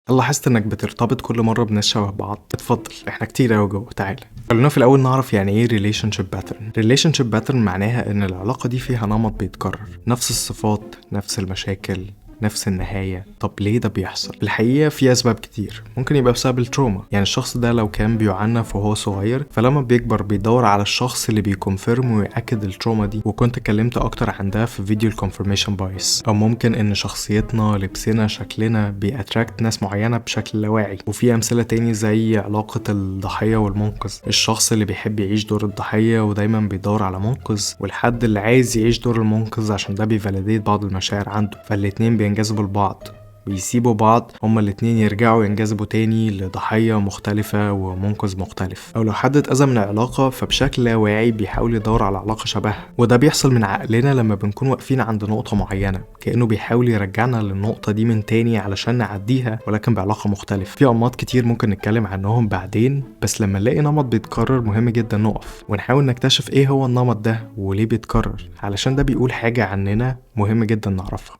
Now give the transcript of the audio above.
هل لاحظت انك بترتبط كل مرة بناس شبه بعض؟ اتفضل، احنا كتير اوي جوه، تعالى. خلونا في الاول نعرف يعني ايه relationship pattern. relationship pattern معناها ان العلاقة دي فيها نمط بيتكرر، نفس الصفات، نفس المشاكل، نفس النهاية. طب ليه ده بيحصل؟ الحقيقة في أسباب كتير. ممكن يبقى بسبب ال trauma، يعني الشخص ده لو كان بيعنف وهو صغير، فلما بيكبر بيدور على الشخص اللي بي confirm ويأكد ال trauma دي، وكنت اتكلمت أكتر عن ده في فيديو ال confirmation bias. أو ممكن إن شخصيتنا، لبسنا، شكلنا بي attract ناس معينة بشكل لا واعي. وفي أمثلة تاني زي علاقة الضحية والمنقذ، الشخص اللي بيحب يعيش دور الضحية ودايما بيدور على منقذ، والحد اللي عايز يعيش دور المنقذ عشان ده بي validate بعض المشاعر عنده، فالاتنين بينجذبوا لبعض، بيسيبوا بعض، هما الاتنين يرجعوا ينجذبوا تاني لضحية مختلفة ومنقذ مختلف. أو لو حد اتأذى من علاقة، فبشكل لا واعي بيحاول يدور على علاقة شبهها، وده بيحصل من عقلنا لما بنكون واقفين عند نقطة معينة، كأنه بيحاول يرجعنا للنقطة دي من تاني علشان نعديها، ولكن بعلاقة مختلفة. في أنماط كتير ممكن نتكلم عنهم بعدين، بس لما نلاقي نمط بيتكرر مهم جدا نقف ونحاول نكتشف ايه هو النمط ده وليه بيتكرر، علشان ده بيقول حاجة عننا مهم جدا نعرفها.